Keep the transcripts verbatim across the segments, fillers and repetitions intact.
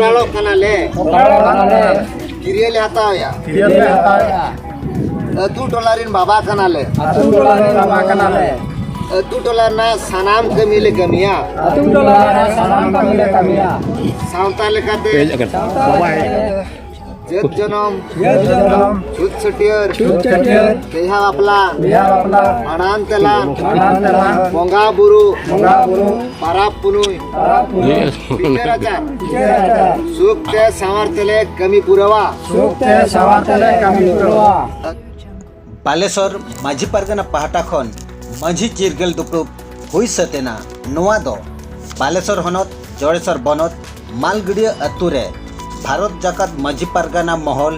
ᱵᱚᱠᱟᱨᱚ ᱠᱟᱱᱟᱞᱮ᱾ ᱵᱚᱠᱟᱨᱚ ᱠᱟᱱᱟᱞᱮ᱾ ᱠᱤᱨᱭᱟᱹ ᱞᱮ ᱦᱟᱛᱟᱣᱮᱜᱼᱟ᱾ ᱠᱤᱨᱭᱟᱹ ᱞᱮ ᱦᱟᱛᱟᱣᱮᱜᱼᱟ᱾ ᱟᱹᱛᱩ ᱴᱚᱞᱟ ᱨᱮᱱ ᱵᱟᱵᱟ ᱠᱟᱱᱟᱞᱮ᱾ ᱟᱹᱛᱩ ᱴᱚᱞᱟ ᱨᱮᱱ ᱵᱟᱵᱟ ᱠᱟᱱᱟᱞᱮ᱾ ᱟᱹᱛᱩ ᱴᱚᱞᱟ ᱨᱮᱱᱟᱜ ᱥᱟᱱᱟᱢ ᱠᱟᱹᱢᱤ ᱞᱮ ᱠᱟᱹᱢᱤᱭᱟ᱾ ᱟᱹᱛᱩ ᱴᱚᱞᱟ ᱨᱮᱱᱟᱜ ᱥᱟᱱᱟᱢ ᱠᱟᱹᱢᱤ ᱞᱮ ᱠᱟᱹᱢᱤᱭᱟ᱾ ᱥᱟᱶᱛᱟ ᱞᱮᱠᱟᱛᱮ ᱥᱟᱶᱛᱟ ᱞᱮᱠᱟᱛᱮ ᱡᱟᱹᱛ ᱡᱚᱱᱚᱢ, ᱡᱟᱹᱛ ᱡᱚᱱᱚᱢ, ᱪᱷᱩᱛ ᱪᱷᱟᱹᱴᱭᱟᱹᱨ, ᱪᱷᱩᱛ ᱪᱷᱟᱹᱴᱭᱟᱹᱨ, ᱵᱤᱦᱟ ᱵᱟᱯᱞᱟ, ᱵᱤᱦᱟ ᱵᱟᱯᱞᱟ, ᱵᱷᱟᱸᱰᱟᱱ ᱛᱮᱞᱟᱱ, ᱵᱷᱟᱸᱰᱟᱱ ᱛᱮᱞᱟᱱ, ᱵᱚᱸᱜᱟ ᱵᱩᱨᱩ, ᱵᱚᱸᱜᱟ ᱵᱩᱨᱩ, ᱯᱟᱨᱟᱵᱽ ᱯᱩᱱᱩᱭ, ᱯᱟᱨᱟᱵᱽ ᱯᱩᱱᱩᱭ, ᱵᱤᱪᱟᱹᱨ ᱟᱪᱟᱨ, ᱵᱤᱪᱟᱹᱨ ᱟᱪᱟᱨ, ᱥᱩᱠ ᱛᱮ ᱥᱟᱶᱟᱨ ᱛᱮᱞᱮ ᱠᱟᱹᱢᱤ ᱯᱩᱨᱟᱹᱣᱟ᱾ ᱥᱩᱠ ᱛᱮ ᱥᱟᱶᱟᱨ ᱛᱮᱞᱮ ᱠᱟᱹᱢᱤ ᱯᱩᱨᱟᱹᱣᱟ᱾ ᱵᱟᱞᱮᱥᱚᱨ ᱢᱟᱹᱡᱷᱤ ᱯᱟᱨᱜᱟᱱᱟ ᱯᱟᱦᱴᱟ ᱠᱷᱚᱱ ᱢᱟᱹᱡᱷᱤ ᱪᱤᱨᱜᱟᱹᱞ ᱫᱩᱯᱲᱩᱵ ᱦᱩᱭ ᱥᱟᱹᱛ ᱮᱱᱟ᱾ ᱱᱚᱣᱟ ᱫᱚ ᱵᱟᱞᱮᱥᱚᱨ ᱦᱚᱱᱚᱛ ᱡᱚᱲᱮᱥᱚᱨ ᱵᱚᱱᱚᱛ ᱢᱟᱞᱜᱟᱹᱰᱤᱭᱟᱹ ᱟᱹᱛᱩ ᱨᱮ ᱵᱷᱟᱨᱚᱛ ᱡᱟᱠᱟᱛ ᱢᱟᱹᱡᱷᱤ ᱯᱟᱨᱜᱟᱱᱟ ᱢᱚᱦᱚᱞ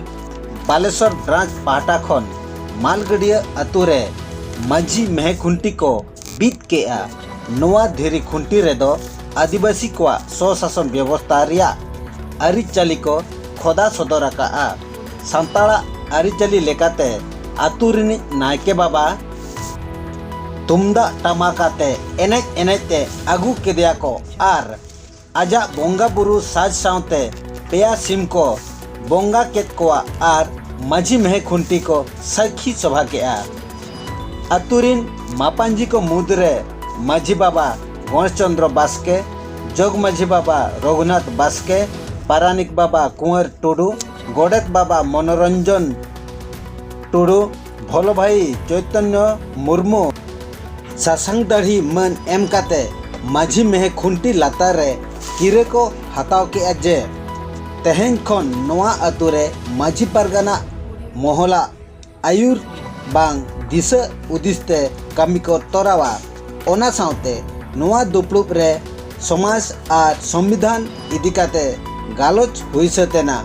ᱵᱟᱞᱮᱥᱚᱨ ᱵᱨᱟᱧᱪ ᱯᱟᱦᱴᱟ ᱠᱷᱚᱱ ᱢᱟᱞᱜᱟᱹᱰᱤᱭᱟᱹ ᱟᱹᱛᱩ ᱨᱮ ᱢᱟᱹᱡᱷᱤ ᱢᱮᱦᱮ ᱠᱷᱩᱱᱴᱤ ᱠᱚ ᱵᱤᱫ ᱠᱮᱜᱼᱟ᱾ ᱱᱚᱣᱟ ᱫᱷᱤᱨᱤ ᱠᱷᱩᱱᱴᱤ ᱨᱮᱫᱚ ᱟᱹᱫᱤᱵᱟᱹᱥᱤ ᱠᱚᱣᱟᱜ ᱥᱚᱥᱟᱥᱚᱱ ᱵᱮᱵᱚᱥᱛᱷᱟ ᱨᱮᱭᱟᱜ ᱟᱹᱨᱤᱪᱟᱹᱞᱤ ᱠᱚ ᱠᱷᱚᱫᱟ ᱥᱚᱫᱚᱨ ᱟᱠᱟᱫᱼᱟ᱾ ᱥᱟᱱᱛᱟᱲᱟᱜ ᱟᱹᱨᱤᱪᱟᱹᱞᱤ ᱞᱮᱠᱟᱛᱮ ᱟᱹᱛᱩ ᱨᱤᱱᱤᱡ ᱱᱟᱭᱠᱮ ᱵᱟᱵᱟ ᱛᱩᱢᱫᱟᱜ ᱴᱟᱢᱟᱠ ᱟᱛᱮ ᱮᱱᱮᱡ ᱮᱱᱮᱡ ᱛᱮ ᱟᱹᱜᱩ ᱠᱮᱫᱮᱭᱟ ᱠᱚ ᱟᱨ ᱟᱡᱟᱜ ᱵᱚᱸᱜᱟ ᱵᱩᱨᱩ ᱥᱟᱡᱽ ᱥᱟᱶᱛᱮ ᱯᱮᱭᱟ ᱥᱤᱢ ᱠᱚ ᱵᱚᱸᱜᱟ ᱠᱮᱫ ᱠᱚᱣᱟ ᱟᱨ ᱢᱟᱹᱡᱷᱤ ᱢᱮᱦᱮ ᱠᱷᱩᱱᱴᱤ ᱠᱚ ᱥᱟᱹᱠᱷᱤ ᱥᱚᱵᱷᱟ ᱠᱮᱫᱼᱟ᱾ ᱟᱹᱛᱩ ᱨᱤᱱ ᱢᱟᱯᱟᱧᱡᱤ ᱠᱚ ᱢᱩᱫᱽᱨᱮ ᱢᱟᱹᱡᱷᱤ ᱵᱟᱵᱟ ᱜᱚᱬᱮᱥ ᱪᱚᱸᱫᱽᱨᱚ ᱵᱟᱥᱠᱮ, ᱡᱚᱜᱽ ᱢᱟᱹᱡᱷᱤ ᱵᱟᱵᱟ ᱨᱚᱜᱷᱩᱱᱟᱛᱷ ᱵᱟᱥᱠᱮ, ᱯᱟᱨᱟᱱᱤᱠ ᱵᱟᱵᱟ ᱠᱩᱸᱣᱟᱨ ᱴᱩᱰᱩ, ᱜᱚᱰᱮᱛ ᱵᱟᱵᱟ ᱢᱚᱱᱳᱨᱚᱧᱡᱚᱱ ᱴᱩᱰᱩ, ᱵᱷᱚᱞᱚ ᱵᱷᱟᱭᱤ ᱪᱳᱭᱛᱚᱱᱭᱚ ᱢᱩᱨᱢᱩ ᱥᱟᱥᱟᱝ ᱫᱟᱲᱦᱤ ᱢᱟᱹᱱ ᱮᱢ ᱠᱟᱛᱮ ᱢᱟᱹᱡᱷᱤ ᱢᱮᱦᱮ ᱠᱷᱩᱱᱴᱤ ᱞᱟᱛᱟᱨ ᱨᱮ ᱠᱤᱨᱟᱹ ᱠᱚ ᱦᱟᱛᱟᱣ ᱠᱮᱫᱼᱟ ᱡᱮ ᱛᱮᱦᱮᱧ ᱠᱷᱚᱱ ᱱᱚᱣᱟ ᱟᱹᱛᱩ ᱨᱮ ᱢᱟᱹᱡᱷᱤ ᱯᱟᱨᱜᱟᱱᱟ ᱢᱚᱦᱚᱞᱟᱜ ᱟᱹᱭᱩᱨ ᱵᱟᱝ ᱫᱤᱥᱟᱹ ᱦᱩᱫᱤᱥ ᱛᱮ ᱠᱟᱹᱢᱤ ᱠᱚ ᱛᱚᱨᱟᱣᱟ᱾ ᱚᱱᱟ ᱥᱟᱶᱛᱮ ᱱᱚᱣᱟ ᱫᱩᱯᱲᱩᱵ ᱨᱮ ᱥᱚᱢᱟᱡᱽ ᱟᱨ ᱥᱚᱝᱵᱤᱫᱷᱟᱱ ᱤᱫᱤ ᱠᱟᱛᱮ ᱜᱟᱞᱚᱪ ᱦᱩᱭ ᱥᱟᱹᱛ ᱮᱱᱟ᱾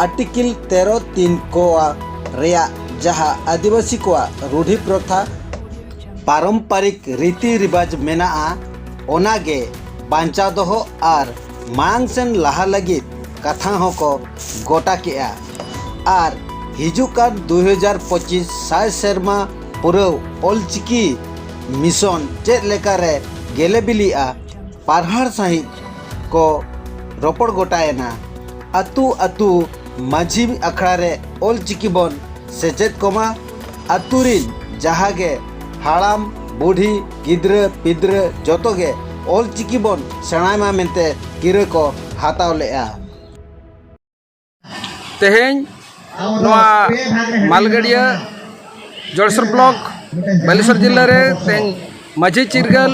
ᱟᱨᱴᱤᱠᱮᱞ ᱛᱮᱨᱚ ᱛᱤᱱ ᱠᱚ ᱨᱮᱭᱟᱜ ᱡᱟᱦᱟᱸ ᱟᱹᱫᱤᱵᱟᱹᱥᱤ ᱠᱚᱣᱟᱜ ᱨᱩᱰᱷᱤ ᱯᱨᱚᱛᱷᱟ, ᱯᱟᱨᱚᱢᱯᱟᱨᱤᱠ ᱨᱤᱛᱤ ᱨᱤᱵᱟᱡᱽ ᱢᱮᱱᱟᱜᱼᱟ, ᱚᱱᱟ ᱜᱮ ᱵᱟᱧᱪᱟᱣ ᱫᱚᱦᱚ ᱟᱨ ᱢᱟᱲᱟᱝ ᱥᱮᱱ ᱞᱟᱦᱟ ᱞᱟᱹᱜᱤᱫ ᱠᱟᱛᱷᱟ ᱦᱚᱸᱠᱚ ᱜᱚᱴᱟ ᱠᱮᱜᱼᱟ᱾ ᱟᱨ ᱦᱤᱡᱩᱜ ᱠᱟᱱ ᱫᱩᱭ ᱦᱟᱡᱟᱨ ᱯᱚᱸᱪᱤᱥ ᱥᱟᱭ ᱥᱮᱨᱢᱟ ᱯᱩᱨᱟᱹᱣ ᱚᱞᱪᱤᱠᱤ ᱢᱤᱥᱚᱱ ᱪᱮᱫ ᱞᱮᱠᱟᱨᱮ ᱜᱮᱞᱮ ᱵᱤᱞᱤᱜᱼᱟ, ᱯᱟᱨᱦᱟᱲ ᱥᱟᱺᱦᱤᱡ ᱠᱚ ᱨᱚᱯᱚᱲ ᱜᱚᱴᱟᱭᱮᱱᱟ᱾ ᱟᱹᱛᱩ ᱟᱹᱛᱩ ᱢᱟᱹᱡᱷᱤ ᱟᱠᱷᱲᱟ ᱨᱮ ᱚᱞᱪᱤᱠᱤ ᱵᱚᱱ ᱥᱮᱪᱮᱫ ᱠᱚᱢᱟ᱾ ᱟᱹᱛᱩ ᱨᱤᱱ ᱡᱟᱦᱟᱸ ᱜᱮ ᱦᱟᱲᱟᱢ, ᱵᱩᱰᱷᱤ, ᱜᱤᱫᱽᱨᱟᱹ, ᱯᱤᱫᱽᱨᱟᱹ ᱡᱚᱛᱚ ᱜᱮ ᱚᱞᱪᱤᱠᱤ ᱵᱚᱱ ᱥᱮᱬᱟᱭ ᱢᱟ ᱢᱮᱱᱛᱮ ᱠᱤᱨᱟᱹ ᱠᱚ ᱦᱟᱛᱟᱣ ᱞᱮᱫᱼᱟ᱾ ᱛᱮᱦᱮᱧ ᱱᱚᱣᱟ ᱢᱟᱞᱜᱟᱹᱰᱤᱭᱟᱹ ᱡᱚᱲᱮᱥᱚᱨ ᱵᱞᱚᱠ ᱵᱟᱞᱮᱥᱚᱨ ᱡᱤᱞᱟᱹ ᱨᱮ ᱛᱮᱦᱮᱧ ᱢᱟᱹᱡᱷᱤ ᱪᱤᱨᱜᱟᱹᱞ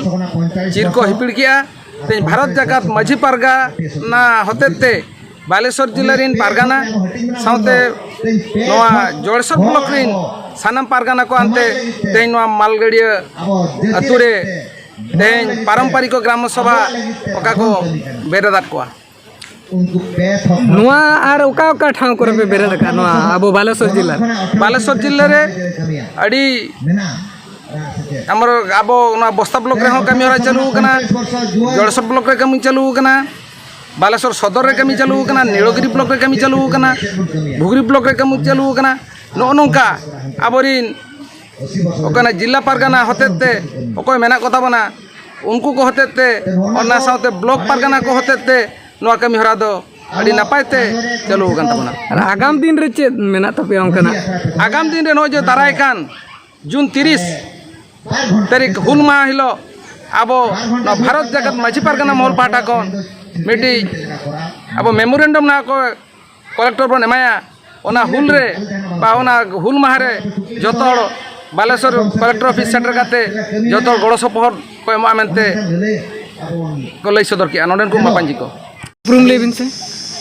ᱪᱤᱨ ᱠᱚ ᱦᱤᱯᱤᱲ ᱠᱮᱜᱼᱟ᱾ ᱛᱮᱦᱮᱧ ᱵᱷᱟᱨᱚᱛ ᱡᱟᱠᱟᱛ ᱢᱟᱹᱡᱷᱤ ᱯᱟᱨᱜᱟᱱᱟ ᱦᱚᱛᱮᱡ ᱛᱮ ᱵᱟᱞᱮᱥᱚᱨ ᱡᱤᱞᱟᱹ ᱨᱤᱱ ᱯᱟᱨᱜᱟᱱᱟ ᱥᱟᱶᱛᱮ ᱱᱚᱣᱟ ᱡᱚᱲᱮᱥᱚᱨ ᱵᱞᱚᱠ ᱨᱤᱱ ᱥᱟᱱᱟᱢ ᱯᱟᱨᱜᱟᱱᱟ ᱠᱚ ᱟᱱᱛᱮ ᱛᱮᱦᱮᱧ ᱱᱚᱣᱟ ᱢᱟᱞᱜᱟᱹᱰᱤᱭᱟᱹ ᱟᱹᱛᱩ ᱨᱮ ᱛᱮᱦᱮᱧ ᱯᱟᱨᱚᱢᱯᱟᱨᱤᱠ ᱜᱨᱟᱢ ᱥᱚᱵᱷᱟ ᱚᱠᱟ ᱠᱚ ᱵᱮᱨᱮᱫ ᱟᱫ ᱠᱚᱣᱟ᱾ ᱱᱚᱣᱟ ᱟᱨ ᱚᱠᱟ ᱚᱠᱟ ᱴᱷᱟᱶ ᱠᱚᱨᱮ ᱯᱮ ᱵᱮᱨᱮᱫ ᱟᱠᱟᱫ ᱱᱚᱣᱟ ᱟᱵᱚ ᱵᱟᱞᱮᱥᱚᱨ ᱡᱤᱞᱟ ᱨᱮ? ᱵᱟᱞᱮᱥᱚᱨ ᱡᱤᱞᱟᱹ ᱨᱮ ᱟᱹᱰᱤ ᱟᱢᱨᱚ ᱟᱵᱚ ᱱᱚᱣᱟ ᱵᱚᱥᱛᱟ ᱵᱞᱚᱠ ᱨᱮᱦᱚᱸ ᱠᱟᱹᱢᱤ ᱦᱚᱨᱟ ᱪᱟᱹᱞᱩ ᱟᱠᱟᱱᱟ, ᱡᱚᱲᱮᱥᱚᱨ ᱵᱞᱚᱠ ᱨᱮ ᱠᱟᱹᱢᱤ ᱪᱟᱹᱞᱩ ᱟᱠᱟᱱᱟ, ᱵᱟᱞᱮᱥᱚᱨ ᱥᱚᱫᱚᱨ ᱨᱮ ᱠᱟᱹᱢᱤ ᱪᱟᱹᱞᱩ ᱟᱠᱟᱱᱟ, ᱱᱤᱲᱚᱜᱤᱨᱤ ᱵᱞᱚᱠ ᱨᱮ ᱠᱟᱹᱢᱤ ᱪᱟᱹᱞᱩ ᱟᱠᱟᱱᱟ, ᱵᱷᱩᱜᱽᱨᱤ ᱵᱞᱚᱠ ᱨᱮ ᱠᱟᱹᱢᱤ ᱪᱟᱹᱞᱩ ᱟᱠᱟᱱᱟ᱾ ᱱᱚᱜᱼᱚ ᱱᱚᱝᱠᱟ ᱟᱵᱚᱨᱤᱱ ᱚᱠᱟᱱᱟᱜ ᱡᱤᱞᱟ ᱯᱟᱨᱜᱟᱱᱟ ᱦᱚᱛᱮᱡ ᱛᱮ ᱚᱠᱚᱭ ᱢᱮᱱᱟᱜ ᱠᱚ ᱛᱟᱵᱚᱱᱟ, ᱩᱱᱠᱩ ᱠᱚ ᱦᱚᱛᱮᱡ ᱛᱮ, ᱚᱱᱟ ᱥᱟᱶᱛᱮ ᱵᱞᱚᱠ ᱯᱟᱨᱜᱟᱱᱟ ᱠᱚ ᱦᱚᱛᱮᱡ ᱛᱮ ᱱᱚᱣᱟ ᱠᱟᱹᱢᱤ ᱦᱚᱨᱟ ᱫᱚ ᱟᱹᱰᱤ ᱱᱟᱯᱟᱭ ᱛᱮ ᱪᱟᱹᱞᱩ ᱟᱠᱟᱱ ᱛᱟᱵᱚᱱᱟ᱾ ᱟᱨ ᱟᱜᱟᱢ ᱫᱤᱱ ᱨᱮ ᱪᱮᱫ ᱢᱮᱱᱟᱜ ᱛᱟᱯᱮᱭᱟ ᱚᱱᱠᱟᱱᱟᱜ? ᱟᱜᱟᱢ ᱫᱤᱱ ᱨᱮ ᱱᱚᱜᱼᱚᱭ ᱡᱮ ᱫᱟᱨᱟᱭ ᱠᱟᱱ ᱡᱩᱱ ᱛᱤᱨᱤᱥ ᱛᱟᱹᱨᱤᱠᱷ ᱦᱩᱞ ᱢᱟᱦᱟ ᱦᱤᱞᱳᱜ ᱟᱵᱚ ᱱᱚᱣᱟ ᱵᱷᱟᱨᱚᱛ ᱡᱟᱠᱟᱛ ᱢᱟᱹᱡᱷᱤ ᱯᱟᱨᱜᱟᱱᱟ ᱢᱚᱦᱚᱞ ᱯᱟᱦᱴᱟ ᱠᱷᱚᱱ ᱢᱤᱫᱴᱤᱡ ᱟᱵᱚ ᱢᱮᱢᱳᱨᱮᱱᱰᱟᱢ ᱱᱟᱦᱟᱜ ᱠᱚ ᱠᱚᱞᱮᱠᱴᱚᱨ ᱵᱚᱱ ᱮᱢᱟᱭᱟ, ᱚᱱᱟ ᱦᱩᱞ ᱨᱮ ᱵᱟ ᱚᱱᱟ ᱦᱩᱞ ᱢᱟᱦᱟ ᱨᱮ ᱡᱚᱛᱚ ᱦᱚᱲ ᱵᱟᱞᱮᱥᱚᱨ ᱠᱚᱞᱮᱠᱴᱚᱨ ᱚᱯᱷᱤᱥ ᱥᱮᱴᱮᱨ ᱠᱟᱛᱮ ᱡᱚᱛᱚ ᱦᱚᱲ ᱜᱚᱲᱚ ᱥᱚᱯᱚᱦᱚᱫ ᱠᱚ ᱮᱢᱚᱜᱼᱟ ᱢᱮᱱᱛᱮ ᱠᱚ ᱞᱟᱹᱭ ᱥᱚᱫᱚᱨ ᱠᱮᱜᱼᱟ ᱱᱚᱰᱮᱱ ᱠᱚ ᱢᱟᱯᱟᱧᱡᱤ ᱠᱚ᱾ ᱩᱯᱨᱩᱢ ᱞᱟᱹᱭ ᱵᱤᱱ ᱥᱮ᱾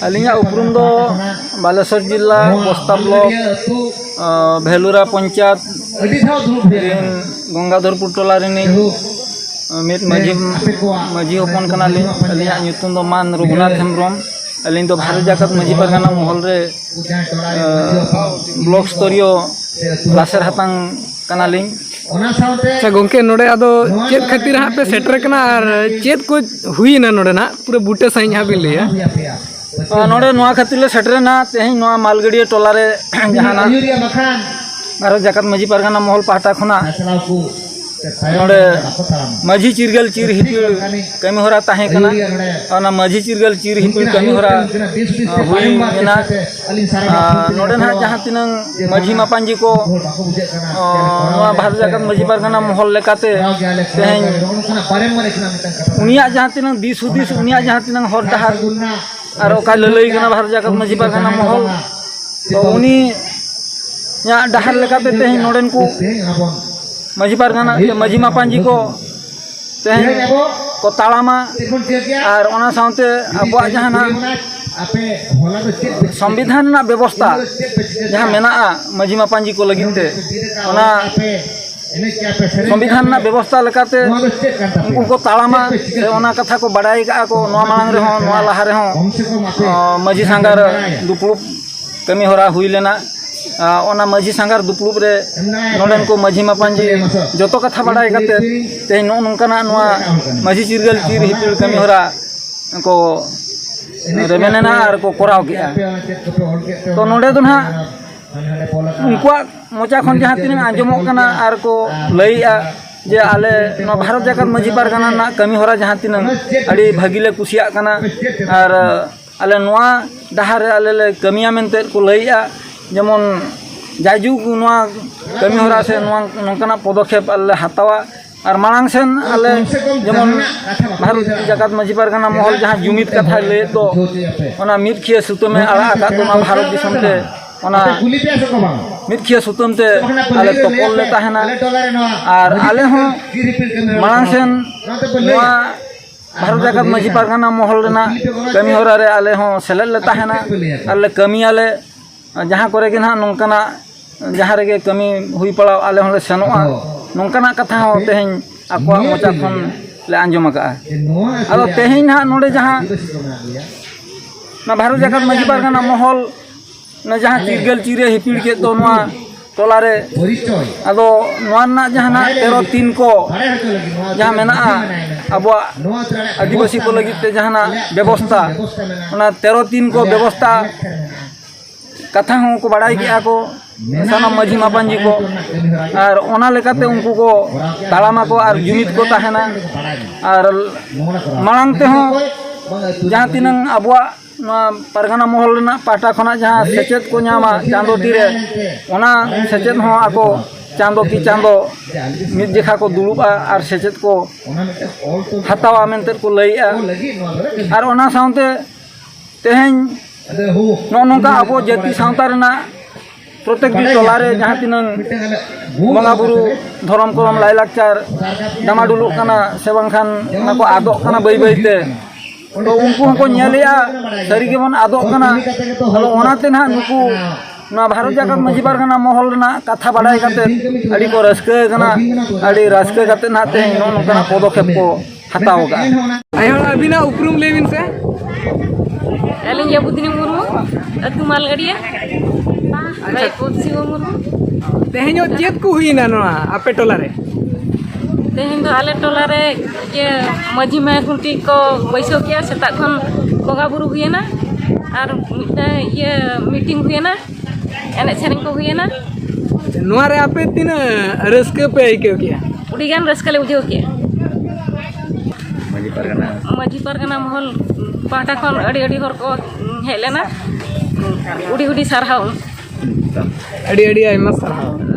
ᱟᱹᱞᱤᱧᱟᱜ ᱩᱯᱨᱩᱢ ᱫᱚ ᱵᱟᱞᱮᱥᱚᱨ ᱡᱤᱞᱟ ᱵᱚᱥᱛᱟ ᱵᱞᱚᱠ, ᱟᱸ, ᱵᱷᱮᱞᱩᱨᱟ ᱯᱚᱧᱪᱟᱭᱮᱛ ᱨᱮᱱ ᱜᱚᱝᱜᱟᱫᱷᱚᱨᱯᱩᱨ ᱴᱚᱞᱟ ᱨᱤᱱᱤᱡ ᱢᱤᱫ ᱢᱟᱹᱡᱷᱤ, ᱢᱟᱹᱡᱷᱤ ᱦᱚᱯᱚᱱ ᱠᱟᱱᱟᱞᱤᱧ᱾ ᱟᱹᱞᱤᱧᱟᱜ ᱧᱩᱛᱩᱢ ᱫᱚ ᱢᱟᱱ ᱨᱚᱜᱷᱩᱱᱟᱛᱷ ᱦᱮᱢᱵᱨᱚᱢ᱾ ᱟᱹᱞᱤᱧ ᱫᱚ ᱵᱷᱟᱨᱚᱛ ᱡᱟᱠᱟᱛ ᱢᱟᱹᱡᱷᱤ ᱯᱟᱨᱜᱟᱱᱟ ᱢᱚᱦᱚᱞ ᱨᱮ, ᱟᱸ, ᱵᱞᱚᱠ ᱥᱛᱚᱨᱤᱭᱚ ᱞᱟᱥᱮᱨ ᱦᱟᱛᱟᱝ ᱠᱟᱱᱟᱞᱤᱧ᱾ ᱟᱪᱪᱷᱟ ᱜᱚᱝᱠᱮ, ᱱᱚᱰᱮ ᱟᱫᱚ ᱪᱮᱫ ᱠᱷᱟᱹᱛᱤᱨ ᱦᱟᱸᱜ ᱯᱮ ᱥᱮᱴᱮᱨ ᱠᱟᱱᱟ ᱟᱨ ᱪᱮᱫ ᱠᱚ ᱦᱩᱭᱮᱱᱟ ᱱᱚᱰᱮ ᱱᱟᱜ? ᱯᱩᱨᱟᱹ ᱵᱩᱴᱟᱹ ᱥᱟᱺᱦᱤᱡ ᱦᱟᱸᱜ ᱵᱤᱱ ᱞᱟᱹᱭᱟ᱾ ᱟᱨ ᱱᱚᱰᱮ ᱱᱚᱣᱟ ᱠᱷᱟᱹᱛᱤᱨ ᱞᱮ ᱥᱮᱴᱮᱨᱮᱱᱟ, ᱛᱮᱦᱮᱧ ᱱᱚᱣᱟ ᱢᱟᱞᱜᱟᱹᱰᱤᱭᱟᱹ ᱴᱚᱞᱟ ᱨᱮ ᱡᱟᱦᱟᱱᱟᱜ ᱵᱷᱟᱨᱚᱛ ᱡᱟᱠᱟᱛ ᱢᱟᱹᱡᱷᱤ ᱯᱟᱨᱜᱟᱱᱟ ᱢᱚᱦᱚᱞ ᱯᱟᱦᱴᱟ ᱠᱷᱚᱱᱟᱜ ᱱᱚᱰᱮ ᱢᱟᱹᱡᱷᱤ ᱪᱤᱨᱜᱟᱹᱞ ᱪᱤᱨ ᱦᱤᱯᱤᱲ ᱠᱟᱹᱢᱤ ᱦᱚᱨᱟ ᱛᱟᱦᱮᱸ ᱠᱟᱱᱟ᱾ ᱚᱱᱟ ᱢᱟᱹᱡᱷᱤ ᱪᱤᱨᱜᱟᱹᱞ ᱪᱤᱨ ᱦᱤᱯᱤᱲ ᱠᱟᱹᱢᱤ ᱦᱚᱨᱟ ᱦᱩᱭ ᱮᱱᱟ᱾ ᱟᱨ ᱱᱚᱰᱮ ᱱᱟᱦᱟᱜ ᱡᱟᱦᱟᱸ ᱛᱤᱱᱟᱹᱝ ᱢᱟᱹᱡᱷᱤ ᱢᱟᱯᱟᱧᱡᱤ ᱠᱚ, ᱱᱚᱣᱟ ᱵᱷᱟᱨᱚᱛ ᱡᱟᱠᱟᱛ ᱢᱟᱹᱡᱷᱤ ᱯᱟᱨᱜᱟᱱᱟ ᱢᱚᱦᱚᱞ ᱞᱮᱠᱟᱛᱮ ᱛᱮᱦᱮᱧ ᱩᱱᱤᱭᱟᱜ ᱡᱟᱦᱟᱸ ᱛᱤᱱᱟᱹᱝ ᱫᱤᱥ ᱦᱩᱫᱤᱥ, ᱩᱱᱤᱭᱟᱜ ᱡᱟᱦᱟᱸ ᱛᱤᱱᱟᱹᱝ ᱦᱚᱨ ᱰᱟᱦᱟᱨ ᱟᱨ ᱚᱠᱟ ᱞᱟᱹᱞᱟᱹᱭ ᱠᱟᱱᱟ ᱵᱷᱟᱨᱚᱛ ᱡᱟᱠᱟᱛ ᱢᱟᱹᱡᱷᱤ ᱯᱟᱨᱜᱟᱱᱟ ᱢᱚᱦᱚᱞ, ᱛᱚ ᱩᱱᱤᱭᱟᱜ ᱰᱟᱦᱟᱨ ᱞᱮᱠᱟᱛᱮ ᱛᱮᱦᱮᱧ ᱱᱚᱰᱮᱱ ᱠᱚ ᱢᱟᱹᱡᱷᱤ ᱯᱟᱨᱜᱟᱱᱟ, ᱢᱟᱹᱡᱷᱤ ᱢᱟᱯᱟᱧᱡᱤ ᱠᱚ ᱛᱮᱦᱮᱧ ᱠᱚ ᱛᱟᱲᱟᱢᱟ᱾ ᱟᱨ ᱚᱱᱟ ᱥᱟᱶᱛᱮ ᱟᱵᱚᱣᱟᱜ ᱡᱟᱦᱟᱱᱟᱜ ᱥᱚᱝᱵᱤᱫᱷᱟᱱ ᱨᱮᱱᱟᱜ ᱵᱮᱵᱚᱥᱛᱷᱟ ᱡᱟᱦᱟᱸ ᱢᱮᱱᱟᱜᱼᱟ ᱢᱟᱹᱡᱷᱤ ᱢᱟᱯᱟᱧᱡᱤ ᱠᱚ ᱞᱟᱹᱜᱤᱫ ᱛᱮ, ᱚᱱᱟ ᱥᱚᱝᱵᱤᱫᱷᱟᱱ ᱨᱮᱱᱟᱜ ᱵᱮᱵᱚᱥᱛᱷᱟ ᱞᱮᱠᱟᱛᱮ ᱩᱱᱠᱩ ᱠᱚ ᱛᱟᱲᱟᱢᱟ, ᱥᱮ ᱚᱱᱟ ᱠᱟᱛᱷᱟ ᱠᱚ ᱵᱟᱰᱟᱭ ᱠᱟᱜᱼᱟ ᱠᱚ ᱱᱚᱣᱟ ᱢᱟᱲᱟᱝ ᱨᱮᱦᱚᱸ, ᱱᱚᱣᱟ ᱞᱟᱦᱟ ᱨᱮᱦᱚᱸ, ᱟᱸ, ᱢᱟᱹᱡᱷᱤ ᱥᱟᱸᱜᱷᱟᱨ ᱫᱩᱯᱲᱩᱵ ᱠᱟᱹᱢᱤ ᱦᱚᱨᱟ ᱦᱩᱭ ᱞᱮᱱᱟ᱾ ᱟᱸ, ᱚᱱᱟ ᱢᱟᱹᱡᱷᱤ ᱥᱟᱸᱜᱷᱟᱨ ᱫᱩᱯᱲᱩᱵ ᱨᱮ ᱱᱚᱰᱮᱱ ᱠᱚ ᱢᱟᱹᱡᱷᱤ ᱢᱟᱯᱟᱧᱡᱤ ᱡᱚᱛᱚ ᱠᱟᱛᱷᱟ ᱵᱟᱰᱟᱭ ᱠᱟᱛᱮ ᱛᱮᱦᱮᱧ ᱱᱚᱜᱼᱚ ᱱᱚᱝᱠᱟᱱᱟᱜ ᱱᱚᱣᱟ ᱢᱟᱹᱡᱷᱤ ᱪᱤᱨᱜᱟᱹᱞ ᱪᱤᱨ ᱦᱤᱯᱤᱲ ᱠᱟᱹᱢᱤ ᱦᱚᱨᱟ ᱠᱚ ᱨᱮᱵᱮᱱ ᱮᱱᱟ ᱟᱨ ᱠᱚ ᱠᱚᱨᱟᱣ ᱠᱮᱜᱼᱟ᱾ ᱛᱚ ᱱᱚᱰᱮ ᱫᱚ ᱱᱟᱦᱟᱜ ᱩᱱᱠᱩᱣᱟᱜ ᱢᱚᱪᱟ ᱠᱷᱚᱱ ᱡᱟᱦᱟᱸ ᱛᱤᱱᱟᱹᱜ ᱟᱸᱡᱚᱢᱚᱜ ᱠᱟᱱᱟ ᱟᱨ ᱠᱚ ᱞᱟᱹᱭᱮᱜᱼᱟ ᱡᱮ ᱟᱞᱮ ᱱᱚᱣᱟ ᱵᱷᱟᱨᱚᱛ ᱡᱟᱠᱟᱛ ᱢᱟᱹᱡᱷᱤ ᱯᱟᱨᱜᱟᱱᱟ ᱨᱮᱱᱟᱜ ᱠᱟᱹᱢᱤ ᱦᱚᱨᱟ ᱡᱟᱦᱟᱸ ᱛᱤᱱᱟᱹᱜ ᱟᱹᱰᱤ ᱵᱷᱟᱹᱜᱤ ᱞᱮ ᱠᱩᱥᱤᱭᱟᱜ ᱠᱟᱱᱟ ᱟᱨ ᱟᱞᱮ ᱱᱚᱣᱟ ᱰᱟᱦᱟᱨ ᱨᱮ ᱟᱞᱮ ᱞᱮ ᱠᱟᱹᱢᱤᱭᱟ ᱢᱮᱱᱛᱮ ᱠᱚ ᱞᱟᱹᱭᱮᱜᱼᱟ᱾ ᱡᱮᱢᱚᱱ ᱡᱟᱭᱡᱩᱜᱽ ᱱᱚᱣᱟ ᱠᱟᱹᱢᱤ ᱦᱚᱨᱟ ᱥᱮ ᱱᱚᱣᱟ ᱱᱚᱝᱠᱟᱱᱟᱜ ᱯᱚᱫᱚᱠᱷᱮᱯ ᱟᱞᱮ ᱞᱮ ᱦᱟᱛᱟᱣᱟ᱾ ᱟᱨ ᱢᱟᱲᱟᱝ ᱥᱮᱱ ᱟᱞᱮ ᱡᱮᱢᱚᱱ ᱵᱷᱟᱨᱚᱛ ᱡᱟᱠᱟᱛ ᱢᱟᱹᱡᱷᱤ ᱯᱟᱨᱜᱟᱱᱟ ᱢᱚᱦᱚᱞ ᱡᱟᱦᱟᱸ ᱡᱩᱢᱤᱫ ᱠᱟᱛᱷᱟᱭ ᱞᱟᱹᱭᱮᱫ ᱫᱚ, ᱚᱱᱟ ᱢᱤᱫ ᱠᱷᱤᱭᱟᱹ ᱥᱩᱛᱟᱹᱢᱮ ᱟᱲᱟᱜ ᱟᱠᱟᱫ ᱫᱚ ᱱᱚᱣᱟ ᱵᱷᱟᱨᱚᱛ ᱫᱤᱥᱚᱢ ᱛᱮ, ᱚᱱᱟ ᱢᱤᱫ ᱠᱷᱤᱭᱟᱹ ᱥᱩᱛᱟᱹᱢ ᱛᱮ ᱟᱞᱮ ᱛᱚᱯᱚᱞ ᱞᱮ ᱛᱟᱦᱮᱱᱟ᱾ ᱟᱨ ᱟᱞᱮ ᱦᱚᱸ ᱢᱟᱲᱟᱝ ᱥᱮᱱ ᱱᱚᱣᱟ ᱵᱷᱟᱨᱚᱛ ᱡᱟᱠᱟᱛ ᱢᱟᱹᱡᱷᱤ ᱯᱟᱨᱜᱟᱱᱟ ᱢᱚᱦᱚᱞ ᱨᱮᱱᱟᱜ ᱠᱟᱹᱢᱤ ᱦᱚᱨᱟ ᱨᱮ ᱟᱞᱮ ᱦᱚᱸ ᱥᱮᱞᱮᱫ ᱞᱮ ᱛᱟᱦᱮᱱᱟ ᱟᱨ ᱞᱮ ᱠᱟᱹᱢᱤᱭᱟᱞᱮ᱾ ᱡᱟᱦᱟᱸ ᱠᱚᱨᱮ ᱜᱮ ᱱᱟᱦᱟᱜ ᱱᱚᱝᱠᱟᱱᱟᱜ ᱡᱟᱦᱟᱸ ᱨᱮᱜᱮ ᱠᱟᱹᱢᱤ ᱦᱩᱭ ᱯᱟᱲᱟᱣ ᱟᱞᱮ ᱦᱚᱸᱞᱮ ᱥᱮᱱᱚᱜᱼᱟ᱾ ᱱᱚᱝᱠᱟᱱᱟᱜ ᱠᱟᱛᱷᱟ ᱦᱚᱸ ᱛᱮᱦᱮᱧ ᱟᱠᱚᱣᱟᱜ ᱢᱚᱪᱟ ᱠᱷᱚᱱ ᱞᱮ ᱟᱸᱡᱚᱢ ᱟᱠᱟᱜᱼᱟ᱾ ᱟᱫᱚ ᱛᱮᱦᱮᱧ ᱱᱟᱦᱟᱜ ᱱᱚᱰᱮ ᱡᱟᱦᱟᱸ ᱱᱚᱣᱟ ᱵᱷᱟᱨᱚᱛ ᱡᱟᱠᱟᱛ ᱢᱟᱹᱡᱷᱤ ᱯᱟᱨᱜᱟᱱᱟ ᱢᱚᱦᱚᱞ ᱚᱱᱟ ᱡᱟᱦᱟᱸ ᱪᱤᱨᱜᱟᱹᱞ ᱪᱤᱨᱮ ᱦᱤᱯᱤᱲ ᱠᱮᱫ ᱫᱚ ᱱᱚᱣᱟ ᱴᱚᱞᱟ ᱨᱮ, ᱟᱫᱚ ᱱᱚᱣᱟ ᱨᱮᱱᱟᱜ ᱡᱟᱦᱟᱱᱟᱜ ᱛᱮᱨᱚ ᱛᱤᱱ ᱠᱚ ᱡᱟᱦᱟᱸ ᱢᱮᱱᱟᱜᱼᱟ ᱟᱵᱚᱣᱟᱜ ᱟᱹᱫᱤᱵᱟᱹᱥᱤ ᱠᱚ ᱞᱟᱹᱜᱤᱫ ᱛᱮ ᱡᱟᱦᱟᱱᱟᱜ ᱵᱮᱵᱚᱥᱛᱟ, ᱚᱱᱟ ᱛᱮᱨᱚ ᱛᱤᱱ ᱠᱚ ᱵᱮᱵᱚᱥᱛᱟ ᱠᱟᱛᱷᱟ ᱦᱚᱸ ᱠᱚ ᱵᱟᱲᱟᱭ ᱠᱮᱜᱼᱟ ᱠᱚ᱾ ᱥᱟᱱᱟᱢ ᱢᱟᱹᱡᱷᱤ ᱢᱟᱯᱟᱧᱡᱤ ᱠᱚ, ᱟᱨ ᱚᱱᱟ ᱞᱮᱠᱟᱛᱮ ᱩᱱᱠᱩ ᱠᱚ ᱛᱟᱲᱟᱢᱟᱠᱚ ᱟᱨ ᱡᱩᱢᱤᱫ ᱠᱚ ᱛᱟᱦᱮᱱᱟ᱾ ᱟᱨ ᱢᱟᱲᱟᱝ ᱛᱮᱦᱚᱸ ᱡᱟᱦᱟᱸ ᱛᱤᱱᱟᱹᱝ ᱟᱵᱚᱣᱟᱜ ᱱᱚᱣᱟ ᱯᱟᱨᱜᱟᱱᱟ ᱢᱚᱦᱚᱞ ᱨᱮᱱᱟᱜ ᱯᱟᱦᱴᱟ ᱠᱷᱚᱱᱟᱜ ᱡᱟᱦᱟᱸ ᱥᱮᱪᱮᱫ ᱠᱚ ᱧᱟᱢᱟ ᱪᱟᱸᱫᱚ ᱛᱤᱨᱮ, ᱚᱱᱟ ᱥᱮᱪᱮᱫ ᱦᱚᱸ ᱟᱠᱚ ᱪᱟᱸᱫᱚ ᱠᱤ ᱪᱟᱸᱫᱚ ᱢᱤᱫ ᱡᱮᱠᱷᱟ ᱠᱚ ᱫᱩᱲᱩᱵᱼᱟ ᱟᱨ ᱥᱮᱪᱮᱫ ᱠᱚ ᱦᱟᱛᱟᱣᱟ ᱢᱮᱱᱛᱮ ᱠᱚ ᱞᱟᱹᱭᱮᱜᱼᱟ᱾ ᱟᱨ ᱚᱱᱟ ᱥᱟᱶᱛᱮ ᱛᱮᱦᱮᱧ ᱱᱚᱜᱼᱚ ᱱᱚᱝᱠᱟ ᱟᱵᱚ ᱡᱟᱹᱛᱤ ᱥᱟᱶᱛᱟ ᱨᱮᱱᱟᱜ ᱯᱨᱚᱛᱮᱠᱴᱤ ᱴᱚᱞᱟ ᱨᱮ ᱡᱟᱦᱟᱸ ᱛᱤᱱᱟᱹᱝ ᱵᱚᱸᱜᱟ ᱵᱩᱨᱩ, ᱫᱷᱚᱨᱚᱢ ᱠᱚᱨᱚᱢ, ᱞᱟᱭᱞᱟᱠᱪᱟᱨ ᱰᱟᱢᱟᱰᱩᱞᱩᱜ ᱠᱟᱱᱟ ᱥᱮ ᱵᱟᱝᱠᱷᱟᱱ ᱚᱱᱟ ᱠᱚ ᱟᱫᱚᱜ ᱠᱟᱱᱟ ᱵᱟᱹᱭ ᱵᱟᱹᱭ ᱛᱮ, ᱛᱚ ᱩᱱᱠᱩ ᱦᱚᱸᱠᱚ ᱧᱮᱞᱮᱜᱼᱟ ᱥᱟᱹᱨᱤ ᱜᱮᱵᱚᱱ ᱟᱫᱚᱜ ᱠᱟᱱᱟ᱾ ᱟᱫᱚ ᱚᱱᱟᱛᱮ ᱱᱟᱦᱟᱜ ᱱᱩᱠᱩ ᱱᱚᱣᱟ ᱵᱷᱟᱨᱚᱛ ᱡᱟᱠᱟᱛ ᱢᱟᱹᱡᱷᱤ ᱯᱟᱨᱜᱟᱱᱟ ᱢᱚᱦᱚᱞ ᱨᱮᱱᱟᱜ ᱠᱟᱛᱷᱟ ᱵᱟᱰᱟᱭ ᱠᱟᱛᱮ ᱟᱹᱰᱤ ᱠᱚ ᱨᱟᱹᱥᱠᱟᱹ ᱟᱠᱟᱱᱟ᱾ ᱟᱹᱰᱤ ᱨᱟᱹᱥᱠᱟᱹ ᱠᱟᱛᱮ ᱱᱟᱦᱟᱜ ᱛᱮᱦᱮᱧ ᱱᱚᱜᱼᱚ ᱱᱚᱝᱠᱟᱱᱟᱜ ᱯᱚᱫᱚᱠᱷᱮᱯ ᱠᱚ ᱦᱟᱛᱟᱣ ᱟᱠᱟᱫᱼᱟ᱾ ᱟᱭᱳ ᱦᱚᱲ, ᱟᱹᱵᱤᱱᱟᱜ ᱩᱯᱨᱩᱢ ᱞᱟᱹᱭ ᱵᱤᱱ ᱥᱮ? ᱟᱹᱞᱤᱧ ᱜᱮ ᱵᱩᱫᱽᱱᱤ ᱢᱩᱨᱢᱩ, ᱟᱹᱛᱩ ᱢᱟᱞᱜᱟᱹᱰᱤᱭᱟᱹ, ᱟᱪᱪᱷᱟ᱾ ᱯᱚᱫᱽᱥᱤᱢᱟ ᱢᱩᱨᱢᱩ᱾ ᱛᱮᱦᱮᱧᱚᱜ ᱪᱮᱫ ᱠᱚ ᱦᱩᱭᱱᱟ ᱱᱚᱣᱟ ᱟᱯᱮ ᱴᱚᱞᱟ ᱨᱮ? ᱛᱮᱦᱮᱧ ᱫᱚ ᱟᱞᱮ ᱴᱚᱞᱟ ᱨᱮ ᱤᱭᱟᱹ ᱢᱟᱹᱡᱷᱤ ᱢᱟᱦᱮᱨ ᱠᱷᱩᱱᱴᱤ ᱠᱚ ᱵᱟᱹᱭᱥᱟᱹᱣ ᱠᱮᱜᱼᱟ᱾ ᱥᱮᱛᱟᱜ ᱠᱷᱚᱱ ᱵᱚᱸᱜᱟ ᱵᱩᱨᱩ ᱦᱩᱭᱮᱱᱟ ᱟᱨ ᱢᱤᱫᱴᱟᱝ ᱤᱭᱟᱹ ᱢᱤᱴᱤᱝ ᱦᱩᱭᱮᱱᱟ, ᱮᱱᱮᱡ ᱥᱮᱨᱮᱧ ᱠᱚ ᱦᱩᱭᱮᱱᱟ᱾ ᱱᱚᱣᱟ ᱨᱮ ᱟᱯᱮ ᱛᱤᱱᱟᱹᱜ ᱨᱟᱹᱥᱠᱟᱹ ᱯᱮ ᱟᱹᱭᱠᱟᱹᱣ ᱠᱮᱜᱼᱟ? ᱟᱹᱰᱤ ᱜᱟᱱ ᱨᱟᱹᱥᱠᱟᱹ ᱞᱮ ᱵᱩᱡᱷᱟᱹᱣ ᱠᱮᱜᱼᱟ᱾ ᱢᱟᱹᱡᱷᱤ ᱯᱟᱨᱜᱟᱱᱟ᱾ ᱢᱟᱹᱡᱷᱤ ᱯᱟᱨᱜᱟᱱᱟ ᱢᱚᱦᱚᱞ ᱯᱟᱦᱴᱟ ᱠᱷᱚᱱ ᱟᱹᱰᱤ ᱟᱹᱰᱤ ᱦᱚᱲ ᱠᱚ ᱦᱮᱡ ᱞᱮᱱᱟ᱾ ᱟᱹᱰᱤ ᱟᱹᱰᱤ ᱥᱟᱨᱦᱟᱣ᱾ ᱟᱹᱰᱤ ᱟᱹᱰᱤ ᱟᱭᱢᱟ ᱥᱟᱨᱦᱟᱣ᱾